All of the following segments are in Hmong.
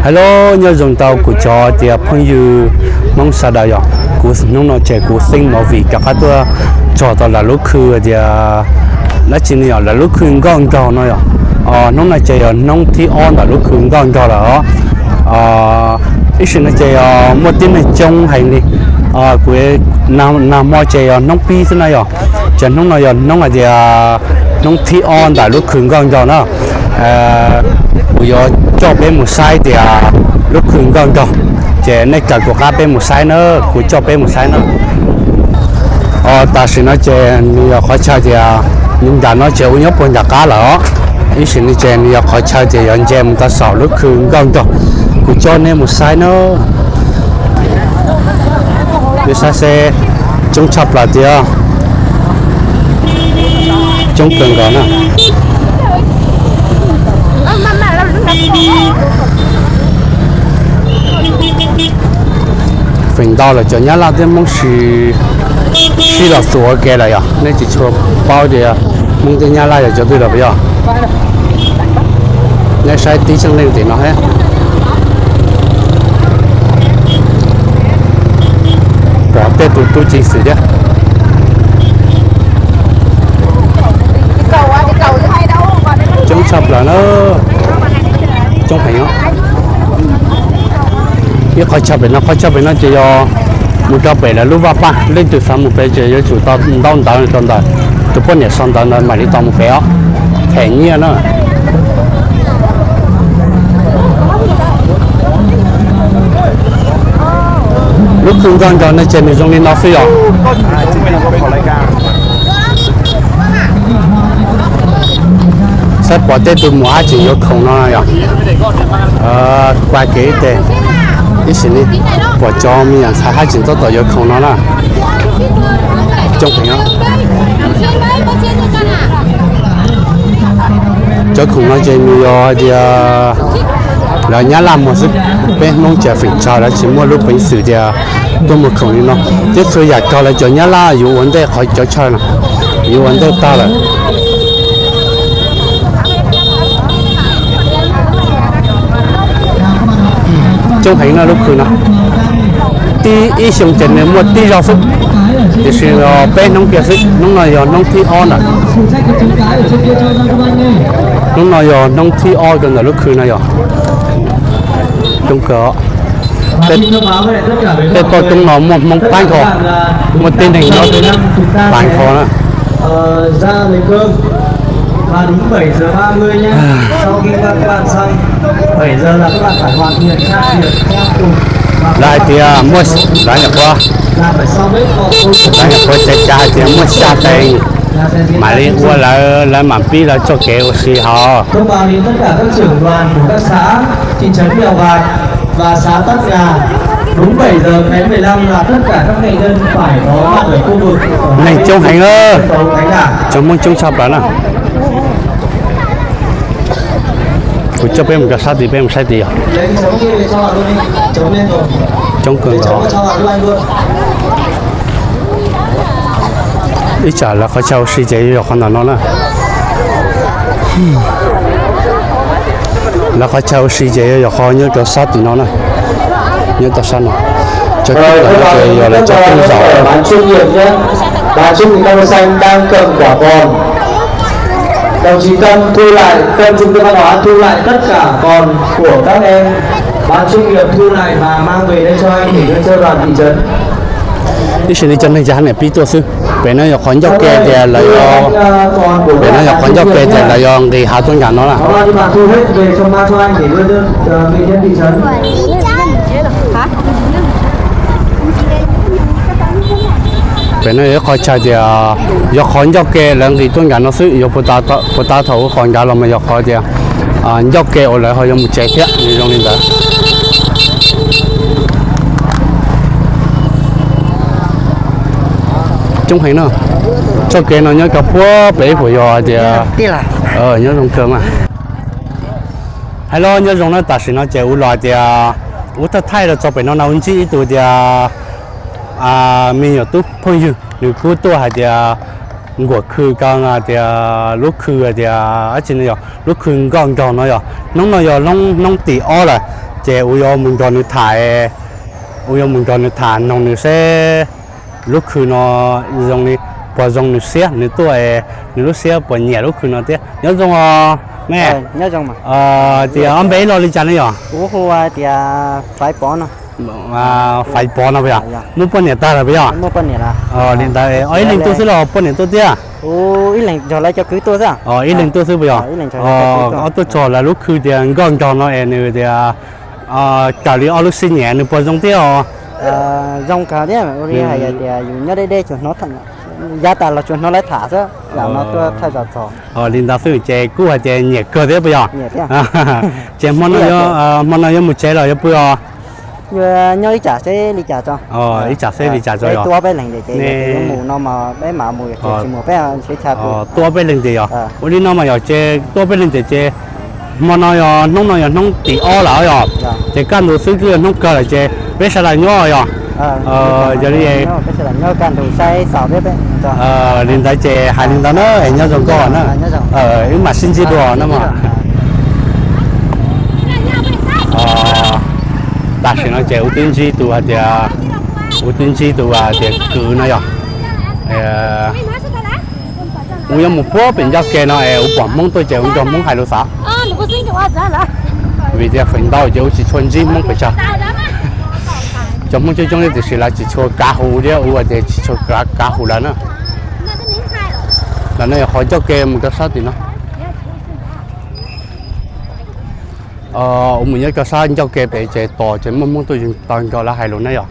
Hello, nyob zoo tau kuv cov tias phooj ywg Hmoob sawv daws yom. Kuv hnub no ces kuv xeeb movie rov qab tuaj txog tau lawv lub khw tias dab tsi ne yom, lawv lub khw nkauj nraug no yom. Hnub no ces yog hnub thib ob ntawm lub khw nkauj nraug lawm os. Ib sim no ces yog muaj tib neeg coob heev li. Kuv nag hmo ces yog hnub pib xwb na yom, ces hnub no yog hnub hais tias hnub thib ob ntawm lub khw nkauj nraug na. Kuv yuav coj peb mus saib tias lub khw nkauj nraug, ces nej kawm kuv qab peb mus saib na, kuv coj peb mus saib na. Tam sim no ces nws yog qhov chaw tias nws nram no ces ua nyob puag nram qab lawm os. Ib sim no ces nws yog qhov chaw tias yuav nce mus tau saum lub khw nkauj nraug, kuv coj nej mus saib na. Peb saib seb, coob tshaj plaws tiag, coob kawg nkaus na. Feem ntau lawm cov Nyab Laj thiab Hmoob sib, sib los xuas ua ke lawm yom, nej tsis tshua paub tias Hmoob thiab Nyab Laj yog cov twg lawm puas yog? Nej saib tib tseeb leej tim no thiab, pom tej tus tub ceev xwm thiab. Coob tshaj plaws na, coob heev. Ib qhov chaw pem no, qhov chaw pem no ces yog mus rau pem lawv lub vaj paj, leej twg xav mus pem ces yuav tsum tau ntaub ntawv rau ntawm tus poj niam sau ntawv ntawd mam li tau mus pem os, them nyiaj na. Lub khw nkauj nraug no ces nws zoo li no xwb yom. Saib pom tej tus muam haj tseem yuav khoom no yom. Kua kev ib teg, ib sim li pom cov me nyuam ntxhais haj tseem tab tom yuav khoom no na. Coob heev. Cov khoom no ces nws yog hais tias lawv Nyab Laj muag xwb, peb Hmoob ces feem tsawg lawv tsis muaj lub peev xwm tias tuaj muag khoom li no. Thiab txhua yam raug lawv cov Nyab Laj yuav ua ntej qhov cov chaw no, yuav ua ntej tag lawm. Coob heev no lub khw no, tib ib xyoo ces nws muaj tib zaug xwb, tiam sis peb hnub kiag xwb, hnub no yog hnub thib ob ntawm, hnub no yog hnub thib ob rau ntawm lub khw no yog coob kawg. Tej toj roob no muaj Hmoob pab nkaus, muaj tib neeg nyob pab nkaus na. Lawv hais tias muaj, lawv nyuam qhuav, lawv nyuam qhuav tsev cav hais tias muaj xya teev, mam li ua lawv, lawv mam pib lawv txoj kev ua si hos. Neeg coob heev, cov Hmoob coob tshaj plaws na. Kuv coj peb mus rau sab tid, peb mus saib tid yog. Coob kawg nkaus. Ib tsam lawv qhov chaw ua si ces yuav yog qhov ntawm no na. Lawv qhov chaw ua si ces yuav yog qhov nyob rau sab tim no na. Nyob rau sab no, cov tub ntawm no ces yog lawv cov tub zaum. Bán chuyên nghiệp nhé. Bán chuyên nghiệp, các ông Xanh đang cầm quả bòn. Đồng chí Tâm thu lại, Tâm Trung Tâm Văn Hóa thu lại tất cả bòn của các em bán chuyên nghiệp, thu lại và mang về đây cho anh để đưa cho đoàn thị trấn. Ib sim no cov neeg ces haj niam pib tuaj xwb. Pem no yog qhov ncauj ke tias lawv, pem no yog qhov ncauj ke tias lawv yuav nqis hav tuaj nram no na. Pem no yog ib qho chaw tias yog qhov ncauj ke lawv nqis tuaj nram no xwb, yuav puas tas thaum ua qhov nrad los mas yog qhov tias ncauj ke uas lawv ho yuav mus tsev thiab, nws zoo li ntawd. Coob heev na. Txoj kev no nyob rau puag pem ib puas yog hais tias nyob zoo kawg mas. Hais los nyob zoo na, tam sim no ces kuv los hais tias kuv thaij thaij los txog pem no na, kuv ntsib ib tug tias me nyuam tub phooj ywg, nws kuj tuaj hais tias nkuam khw ko tias lub khw tias dab tsi no yog lub khw nkauj nraug no yog hnub no yog hnub tim ob lawm. Ces kuv yuav mus nrog nws tham, kuv yuav mus nrog nws tham noog nws seb lub khw no zoo li puas zoo nws siab, nws tuaj nws lub siab puas nyiam lub khw no thiab. Nyob zoo os me. Tias ob npe ib lo li cas ne yom? Faiv Pov no puas yog? Muaj poj niam tag lawm puas yog? Li ntawd ob ib leeg tuaj xwb los poj niam tuaj thiab? Ib leeg tuaj xwb puas yog? Ob tuaj txog lawv lub khw tias nkoj nrog no es nws tias raws li ob lub sij nyem nws puas zoo thiab os? Zoo kawg thiab, ua li hais tias yus nyob deb deb tsuas hnov, yav tas los tsuas hnov lawv tham xwb, yam no tuaj thawj zaug txog. Li ntawd xwb ces kuj hais tias nyiam kawg thiab puas yog? Ces hmo no yuav mus tsev los yuav pw os? Nyob ib tsam seb li cas tso. Ib tsam seb li cas tso yog. Tuaj ob peb leeg ces mus no mas peb mam mus, tsis mus peb tsis tshua pw. Tuaj ob peb leeg ces yog. Ua li no mas yog ces tuaj ob peb leeg ces ces hmo no yog hnub no yog hnub tim ob lawm yog. Ces kaj ntug xwb twb yog hnub kawg lawm ces peb sawv daws nyob yog. Yog li, li ntawd ces hais li ntawd na, nyob zoo koj na. Wb mam sib ntsib dua na mog. Tam sim no ces kuv twb ntsib tus hais tias, kuv twb ntsib tus hais tias kwv no yog. Kuv yuav mus puag pem ncauj ke no es kuv pom Hmoob tuaj ces kuv nrog Hmoob hais lus xav. Vim tias feem ntau ces kuv tsis tshua ntsib Hmoob pes tsawg. Cov Hmoob coob coob thiab tiam sis lawv tsis tshua kav hu thiab, kuv tias tsis tshua kav hu lawv na. Ntawm no yog qhov ncauj ke mus rau sab tim no. Kuv mus nyob rau sab ncauj ke pem ces tos ces muaj Hmoob tuaj yeej tau nrog lawv hais lus na yog.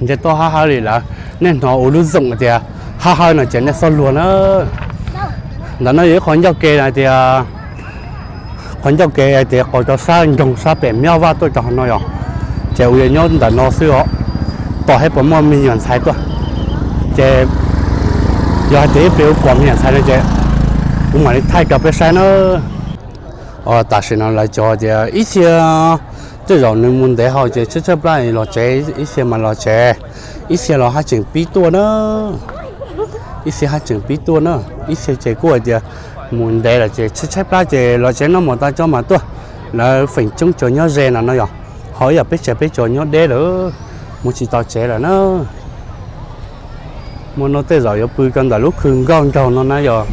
Ntshe tuaj hab hawb li lawm, nej hnov kuv lub zoom tias hab hawb no ces nej xob luag na. Ntawm no yog ib qhov ncauj ke hais tias, qhov ncauj ke hais tias qhov rau sab nroog sab pem Meb Vaj tuaj rau hauv no yog, ces kuv yuav nyob ntawm no xwb os, tos saib puas muaj me nyuam ntxhais tuaj. Ces yog hais tias ib pliag kuv pom me nyuam ntxhais no ces kuv mam li thaij rau peb saib na. Tam sim no lawv cov tias ib txhia tej zaum nws mus ntev hauv ces tshaib tshaib plab los tsev, ib txhia mas los tsev, ib txhia los haj tseem pib tuaj na. Ib txhia haj tseem pib tuaj na, ib txhia ces kuj hais tias mus ntev lawm ces tshaib tshaib plab ces los tsev noj mov tas tso mas tuaj. Lawv feem coob cov nyob ze no no yog, ho ib yam peb tsev peb cov nyob deb lawm, mus tsis tau tsev lawm na. Muaj no tej zaum yuav pw rau ntawm lub khw nkauj nraug no na yog.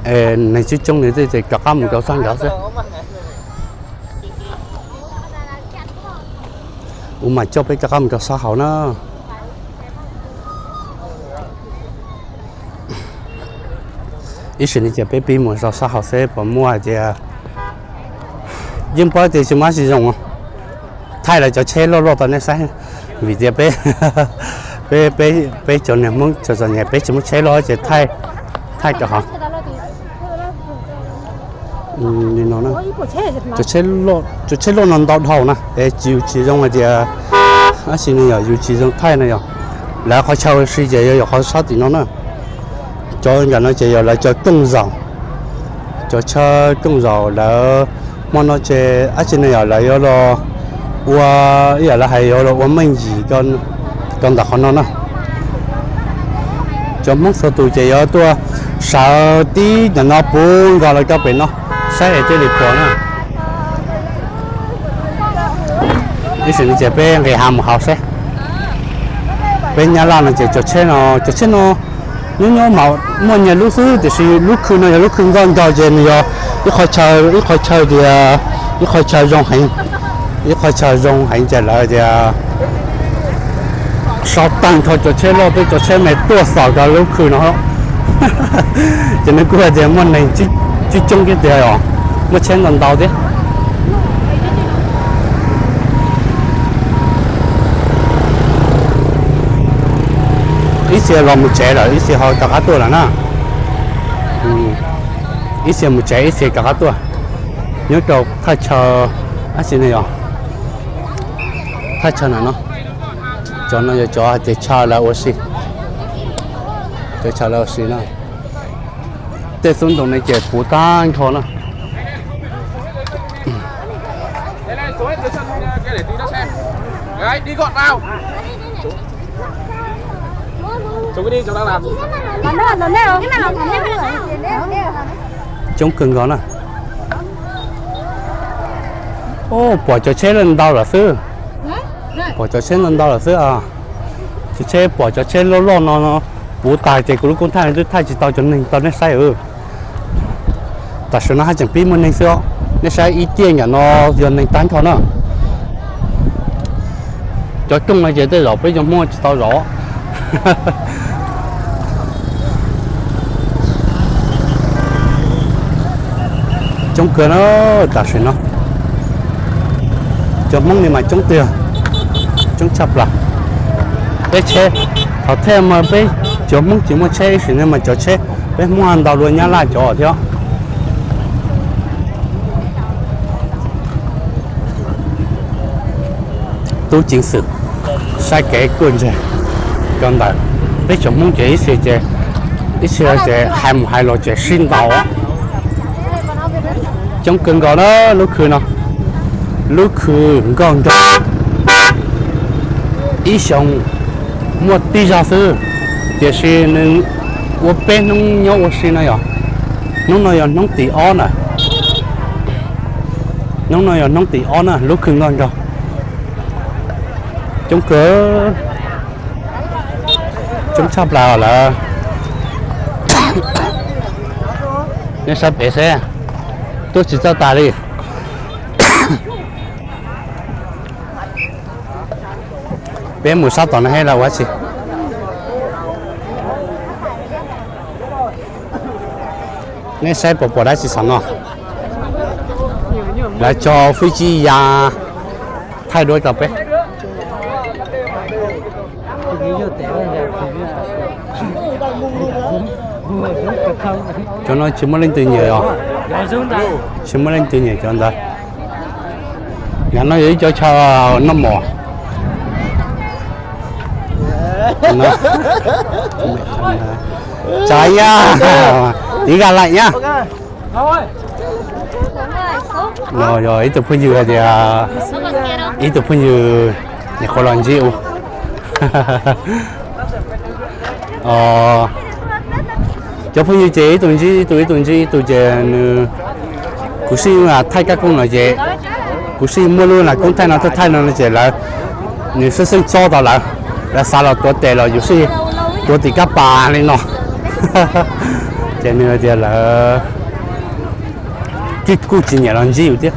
Neeg coob coob nws tej ces rov qab mus rau sab nraud xwb. Kuv mam coj peb rov qab mus rau sab hauv na. Ib sim no ces peb pib mus rau sab hauv seb puas muaj hais tias, yeej paub tias tsis muaj dab tsi zoo. Thaij lawv cov tsheb loj loj rau nej saib, vim tias peb, peb, peb cov niag Hmoob txom txom nyem peb tsis muaj tsheb loj ces thaij, thaij rau hauv. Li no, cov tsheb loj no ntau dhau na es yus tsis zoo hais tias, dab tsi no yog yus tsis zoo thaij no yog. Lawv qhov chaw ua si ces yog qhov sab tim no na. Cov nram no ces yog lawv cov kooj zaum, cov chaw kooj zaum lawv hmo no ces dab tsi no yog lawv yuav los ua, ib yam lawv hais yuav los ua meej yim rau ntawm qhov no na. Cov Hmoob txhua tus ces yuav tuaj sawv tib ntawm no puv nkaus los rau pem no saib es thiaj li pom na. Ib sim no ces peb nqis hav mus hauv seb. Peb Nyab Laj no ces cov tsheb no, cov tsheb no nyob nyob mas muaj nyias lub xwb tiam sis lub khw no yog lub khw nkauj nraug ces nws yog ib qho chaw, ib qho chaw tias, ib qho chaw zoo heev, ib qho chaw zoo heev ces lawv tias sau tag nrho cov tsheb loj thiab cov tsheb me tuaj xaus rau lub khw no. Ces nws kuj hais tias muaj neeg coob coob thiab tiag os, muaj tsheb ntau ntau thiab. Ib txhia los mus tsev lawm, ib txhia ho rov qab tuaj lawm na. Ib txhia mus tsev, ib txhia rov qab tuaj. Nyob rau thaj chaw, dab tsi no yog, thaj chaw na no. Cov no yog cov hais tias chaw lawv ua si, cov chaw lawv ua si na. Tej xub ntoos no ces puv tag nrho na. Coob kawg nkaus na. Pom cov tsheb ntau lawm xwb. Pom cov tsheb ntau ntau lawm xwb os. Cov tsheb, pom cov tsheb loj loj no puv tas ces kuv lub koob thaij twb thaij tsis tau cov neeg tau nej saib. Tam sim no haj tseem pib muaj neeg xwb os. Nej saib ib tiaj nram no yog neeg tag nrho na. Cov rooj no ces tej zaum peb cov Hmoob tsis tau zov. Coob kawg na, tam sim no cov Hmoob li mas coob tiag, coob tshaj plaws. Peb tsheb, thaum thawj mas peb cov Hmoob tsis muaj tsheb, ib sim no mas cov tsheb peb Hmoob ntau dua Nyab Laj cov thiab. Tub ceev xwm saib kev kuj ntseg cov ntawd. Peb cov Hmoob ces ib txhia ces, ib txhia ces hais mus hais los ces sib ntaus. Coob kawg nkaus na lub khw no, lub khw nkauj nraug. Ib xyoo muaj tib zaug xwb, tiam sis nws ua peb hnub nyob ua si no yog, hnub no yog hnub tim ob na. Hnub no yog hnub tim ob na lub khw nkauj nraug. Coob kawg, coob tshaj plaws lawm. Nej saib pem seb, tuaj tsis txawj tas li. Peb mus sab tom no seb lawv ua dab tsi. Nej saib puas pom dab tsi saum no. Lawv tso fwj tsib ya thaij duab rau peb. Cov no tsis muaj leej twg nyiam os. Tsis muaj leej twg nyiam cov ntawd. Nram no yog ib cov chaw noj mov. Tsav nyab, tiv ga laim nyab. No yog ib tug phooj ywg hais tias, ib tug phooj ywg nyuam qhuav los ntsib u. Cov phooj ywg ces ib tug ntsib ib tug, ib tug ntsib ib tug ces nws, kuv sib thaij kab kooj no ces, kuv sib muaj lub nas koob thaij no thaij thaij no ces lawv, nws xeeb xeeb txob tau lawv, lawv xav los tuav tes los yus sib tuav tim kab pas li no. Ces nws hais tias lawv kuj tsis nyiam los ntsib yus thiab.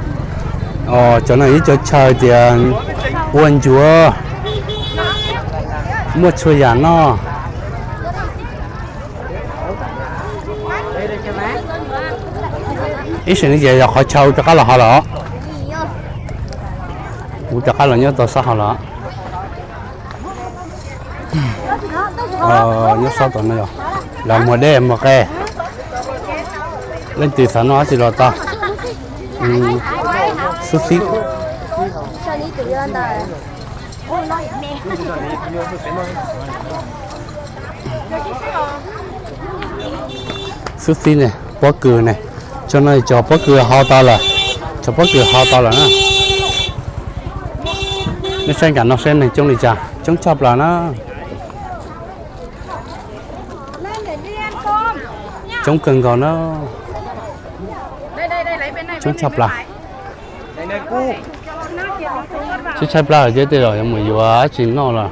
Cov no yog ib cov chaw tias ua ncuav, muaj txhua yam noj. Ib sim no ces yog qhov chaw rov qab los hauv lawm. Kuv rov qab los nyob tau sab hauv lawm. Nyob sab tom no yog lawv muag dej muag qe. Leej twg xav noj dab tsi los tau. Xub xib. Xub xib ne, pob kws ne, tso no cov pob kws hau tau lawm, cov pob kws hau tau lawm na. Nej saib nram no saib neeg coob li cas, coob tshaj plaws na. Coob kawg nkaus na. Coob tshaj plaws. Coob tshaj plaws ces tej zaum yuav mus yuav dab tsi noj lawm.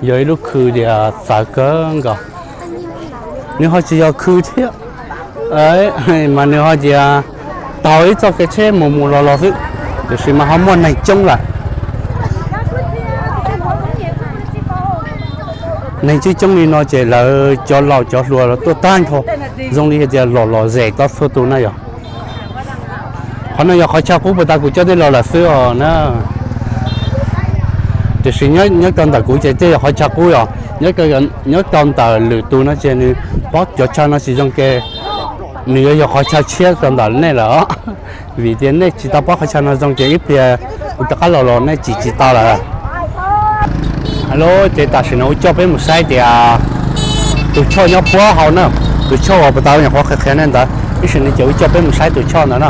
Yog ib lub khw tias txawv kawg nkaus. Nws ho tsis yog khw thiab, mas nws ho tias taug ib txoj kev tsheb mus mus los los xwb, tiam sis mas ho muaj neeg coob lawm. Neeg coob coob li no ces lawv cov laus cov hluas los tuaj tag nrho, zoo li hais tias los los zes tau txhua tus na yog. Qhov no yog qhov chaw qub puag ta kuv coj nej los lawm xwb os na. Tiam sis nyob rau ntawm kuv ces tej yog qhov chaw qub os. Nyob rau ntawm lwm tus no ces nws paub cov chaw no tsis zoo ces nws yuav yog qhov chaw tshiab rau ntawm nej lawm os. Vim tias nej tsis tau paub qhov chaw no zoo ces ib pliag kuv rov qab los los nej tsim tsis tau lawm. Alo, ces tam sim no kuv coj peb mus saib tias tus choj nyob puag hauv na, tus choj uas puag ta nyuam qhuav qhia qhia nej ntawd, ib sim no ces kuv coj peb mus saib tus choj ntawd na.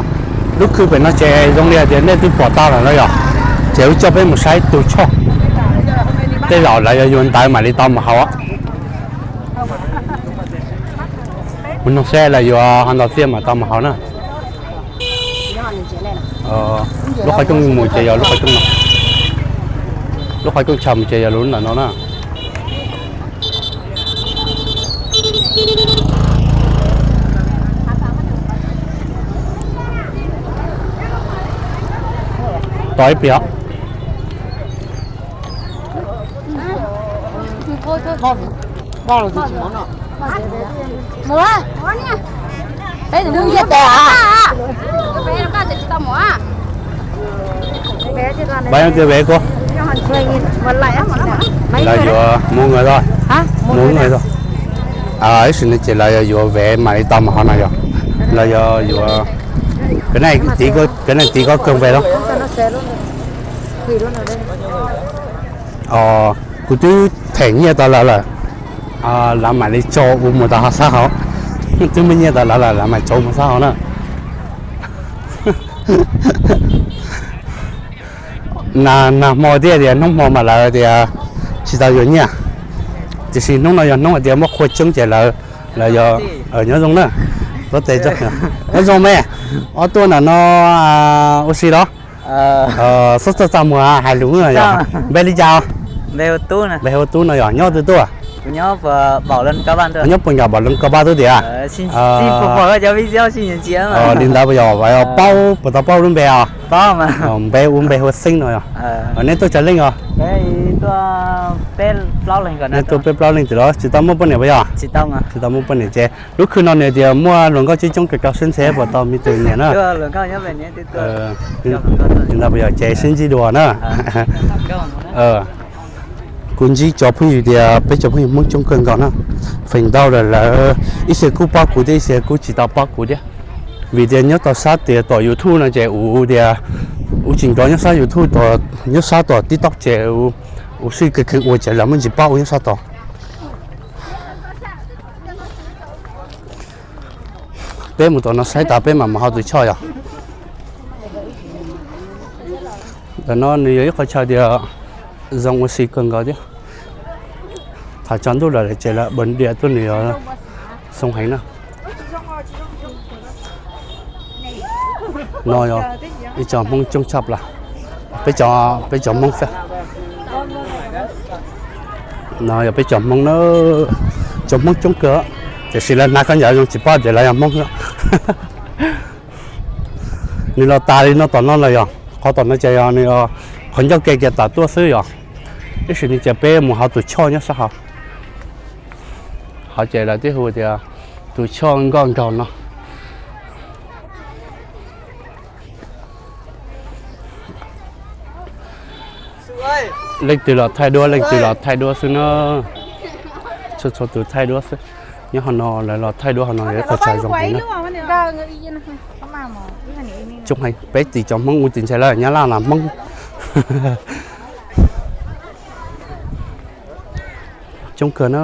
Lub khw pem no ces zoo li hais tias nej twb pom tau lawm no yog, ces kuv coj peb mus saib tus choj. Tej zaum lawv yuav yuav ntawv mam li tau mus hauv. Mus noog saib lawv yuav hov ntau tiaj mas tau mus hov na. Lub qhov rooj mus ces yog lub qhov rooj no, lub qhov rooj tshav mus ces yog lub ntawm no na. Tos ib pliag. Pab tias vev kuv, lawv yuav mus ua, mus ua, ib sim no ces lawv yuav vev mam li tau mus hov no yog, lawv yuav, yuav, tiv koj koog vev los. Kuv twb them nyiaj tau lawv lawm, lawv mam li tso ua mus tau hov sab hauv. Twb muaj nyiaj tau lawv lawm, lawv mam tso mus sab hauv na. Nag hmo thiaj tias hnub hmo mas lawv tias tsis tau yuav nyiaj, tiam sis hnub no yog hnub hais tias muaj qhua coob ces lawv, lawv yog, nyob zoo na. Nyob zoo me, ob tuaj ntawm no ua si los? Xob txaj txaj muag hais lus no yog. Npe li cas? Npe hu Tub no yog nyob twg tuaj? Nyob puag nram Pom Leej Kab Paj tub tiag. Li ntawd puas yog, paub, puas tau paub lub npe os? Npe ua npe hu Xeeb no yog. Nej tuaj tsawg leej os? Nej tuaj peb plaub leeg tim los tsis tau muaj poj niam puas yog? Tsis tau muaj poj niam ces lub khw no nws tias muaj hluas nkauj coob coob kawg, koj saib ntse puas tau me tus nyiam na. Li ntawd puas yog ces sib ntsib dua na. Kuv ntsib cov phooj ywg tias peb cov phooj ywg Hmoob coob kawg nkaus na. Feem ntau lawm lawv ib txhia kuj paub kuv thiab ib txhia kuj tsis tau paub kuv thiab. Vim tias nyob tau sab tias tom YouTube no ces ua tias ua tsis nrov nyob sab YouTube, nyob sab tom TikTok ces ua sib kawg kawg ua ces lawv muaj ntsis paub ua nyob sab tod. Peb mus tom no saib tas peb mam mus hau tus choj yog. Ntawm no nws yog ib qhov chaw tias zoo ua si kawg nkaus thiab. Thaum tsaus ntuj lawm ces lawv npias tuaj nws yog zoo heev na. No yog ib co Hmoob coob tshaj plaws. Peb cov Hmoob xwb. No yog peb cov Hmoob na, cov Hmoob coob kawg, tiam sis lawv hnav khaub ncaws zoo tsis paub tias lawv yog Hmoob. Nws los tas li no tom no lawm yog, qhov tom no ces yog nws qhov ncauj ke kiag tas tuaj xwb yog. Ib sim no ces peb mus hauv tus choj nyob sab hauv. Hauv ces lawv twb hu tias tus choj nkauj nraug no. Leej twg los thaij duab, leej twg los thaij duab xwb na. Txhua txhua tus thaij duab xwb. Nyob hauv no lawv los thaij duab hauv no yog ib qho chaw zoo heev na. Coob heev, peb tim cov Hmoob ua tim ntshe lawv Nyab Laj los Hmoob. Coob kawg na,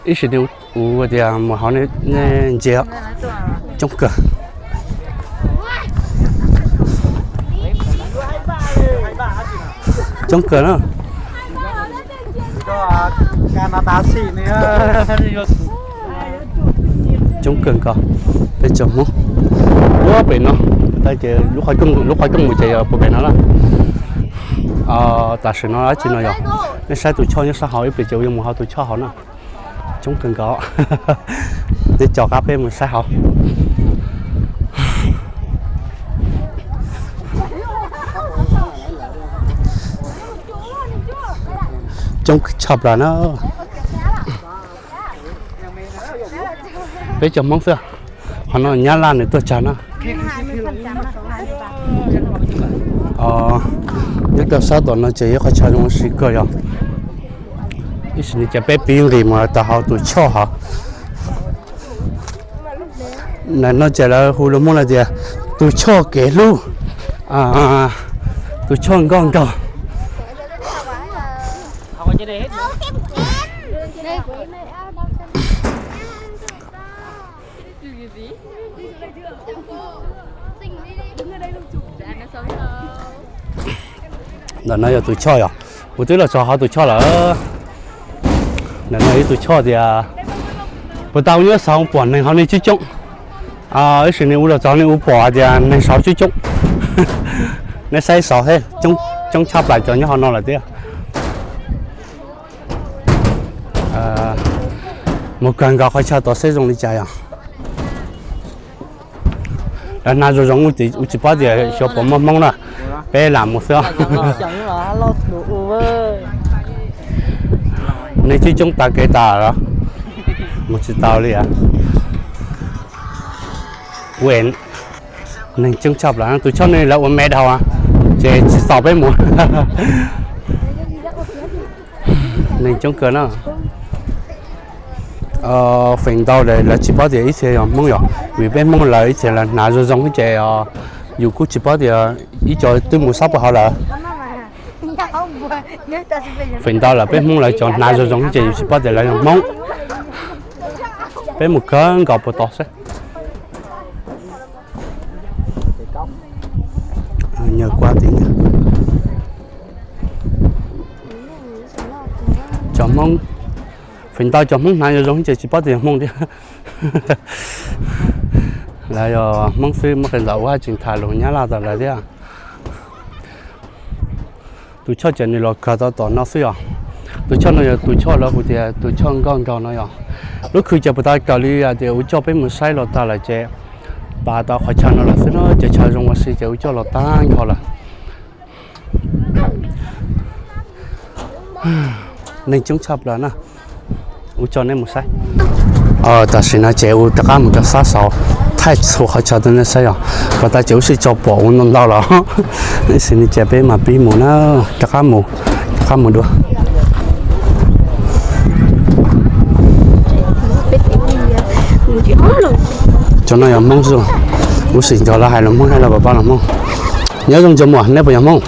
ib sim no ua tias mus hauv nej ntsia, coob kawg. Coob kawg na. Coob kawg nkaus, peb cov Hmoob. Ua pem no, ces lub qhov rooj mus ces yog puag pem no na. Tam sim no dab tsi no yog, nej saib tus choj nyob sab hauv ib pliag ces yuav mus hauv tus choj hauv na. Coob kawg nkaus. Twb coj qab peb mus saib hauv. Coob tshaj plaws na. Peb cov Hmoob xwb. Qhov no Nyab Laj nws tuaj tsawg na. Nyob rau sab tom no ces yog qhov chaw zoo ua si kawg yog. Ib sim no ces peb pib nqis mus rau hauv tus choj hauv. Ntawm no ces lawv hu lus Hmoob lawv tias tus choj kev hlub, tus choj nkauj nraug. Ntawm no yog tus choj yog, kuv twb los txog hauv tus choj lawm. Ntawm no ib tus choj tias Puag ta ua nyuaj xauv pom neeg hauv nej coob coob, ib sim neeg ua los txog nej ua pom tias neeg saud coob coob. Nej saib saud thiab, coob tshaj plaws cov nyob hauv no lawm thiab. Mus kawg nkaus qhov chaw tod seb zoo li cas yog. Lawv hnav zoo zoo ua tsis paub tias xyov puas muaj Hmoob na, peb lam mus xwb. Neeg coob coob tas kev tas los mus tsis tau li. Ua neeg coob tshaj plaws, tus choj no lawv ua me dhau ces tsis txaus peb mus. Neeg coob kawg na. Feem ntau lawv tsis paub tias ib txhia yog Hmoob yom, vim peb Hmoob lawv ib txhia lawv hnav zoo zoo ces yus kuj tsis paub tias ib co twb mus sab puag hauv lawm. Feem ntau lawv peb Hmoob lawv cov hnav zoo zoo ces yus tsis paub tias lawv yog Hmoob. Peb mus kawg nkaus puag tod seb. Cov Hmoob, feem ntau cov Hmoob hnav zoo zoo ces tsis paub tias yog Hmoob thiab. Lawv yog Hmoob xwb muaj qee ntawd ua tseem tham lus Nyab Laj tom lawv thiab. Tus choj ces nws los kawg tau tom no xwb yom. Tus choj no yog tus choj lawv hu tias tus choj nkauj nraug no yom. Lub khw ces puag ta raws li tias ua coj peb mus saib los tag lawm ces tas tau qhov chaw no lawm xwb na, ces chaw zoo ua si ces ua coj los tag nrho lawm. Neeg coob tshaj plaws na. Ua coj nej mus saib. Tam sim no ces ua rov qab mus rau sab saud, thaij txhua qhov chaw rau nej saib yom. Puag ta ces ua si tso pom ua ntau ntau los, ib sim no ces peb mam pib mus na, rov qab mus, rov qab mus dua. Cov no yog Hmoob xwb, ua si nrog lawv hais lus Hmoob, hais lus pab pab lus Hmoob. Nyob zoo cov muam, nej puas yog Hmoob?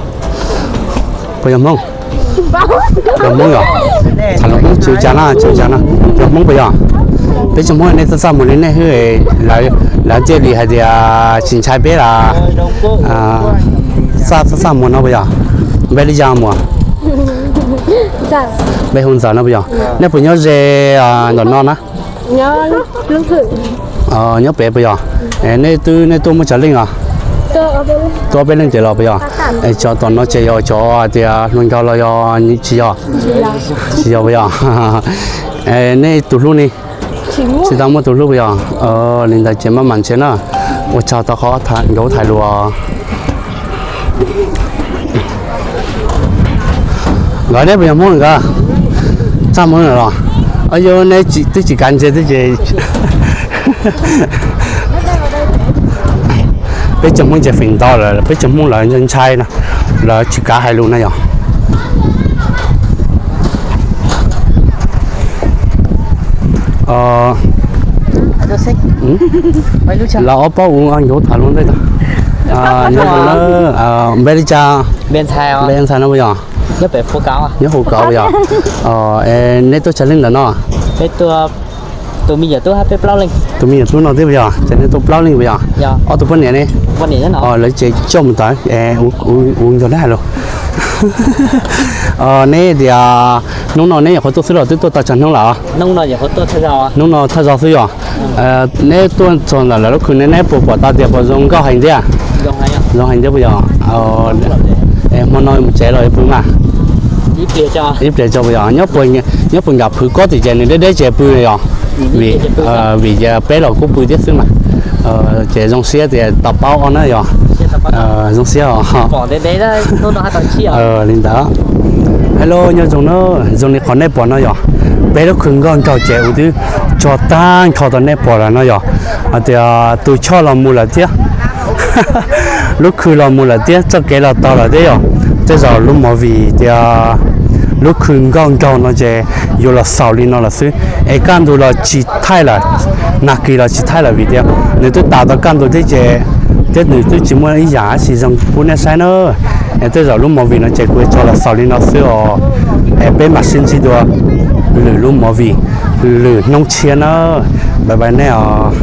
Puas yog Hmoob? Yog Hmoob yom? Tham lus Hmoob tsis ua cas na, tsis ua cas na. Yog Hmoob puas yog? Peb tsoom Hmoob nej txaj txaj muag li nej hwb, lawv thiaj li hais tias tsis ntshai peb las. Txaj txaj txaj muag no puas yog? Npe li cas muam? Npe hu Ntxawm no puas yog? Nej puas nyob ze ntawm no na? Nyob pem puas yog? Nej twb, nej tuaj muaj tsawg leej os? Tuaj ob peb leej ces los puas yog? Es cov tom no ces yog cov tias hluas nraug los yog tsis yog? Tsis yog puas yog? Nej tus hlub ne? Tsis tau muaj tus hlub puas yog? Li ntawd ces maj mam nrhiav na. Ua tsaug tau qhov nkawd tham lus. Nkawd neb puas yog Hmoob nkawd? Txaj muag los? Yog neb twb tsis kav ntsej twb ces peb tsoom Hmoob ces feem ntau lawm, peb tsoom Hmoob lawv ntshai ntshai na, lawv tsis kav hais lus na yog. Lawv ob paub ua nkawd tham lus ntej. Nyob zoo na, npe li cas? Npe ntxhais no puas yog? Nyob Hu Kov puas yog? Neb tuaj tsawg leej ntawm no? Tus me nyuam tub no thiab puas yog? Ces neb tuaj plaub leej puas yog? Ob tug poj niam ne? Lawv ces coj mus tod, ua nrog neb hais lus. Neb tias hnub no neb nyuam qhuav tuaj xwb los twb tuaj tau tsawg hnub lawm? Hnub no thawj zaug xwb yog? Neb tuaj txog ntawm lawv lub khw ne neb puas pom tau tias puas zoo nkauj heev thiab? Zoo heev thiab puas yog? Hmo no mus tsev los yuav pw mas? Ib pliag tso puas yog? Nyob puag nram phwv kob tim ces nws deb deb ces pw yog? Vim, vim peb los kuj pw thiab xwb mas. Ces zoo siab tias tau paub ob na yog? Zoo siab os. Li ntawd. Hello, nyob zoo na. Zoo li qhov nej pom no yog peb lub khw nkauj nraug ces ua twb tso tag nrho rau nej pom lawm no yog. Hais tias tus choj los mus lawm thiab. Lub khw los mus lawm thiab, txoj kev los tau lawm thiab yog. Tej zaum lub movie tias lub khw nkauj nraug no ces yuav los xaus li no lawm xwb, es kaj ntug los tsis thaij lawm, nag kis los tsis thaij lawm vim tias nws twb tas tau kaj ntug thiab ces, thiab nws twb tsis muaj ib yam dab tsi zoo pub nej saib na. Es tej zaum lub movie no ces kuv tso los xaus li no xwb os. Es peb mam sib ntsib dua lwm lub movie, lwm hnub tshiab na. Bye bye nej os.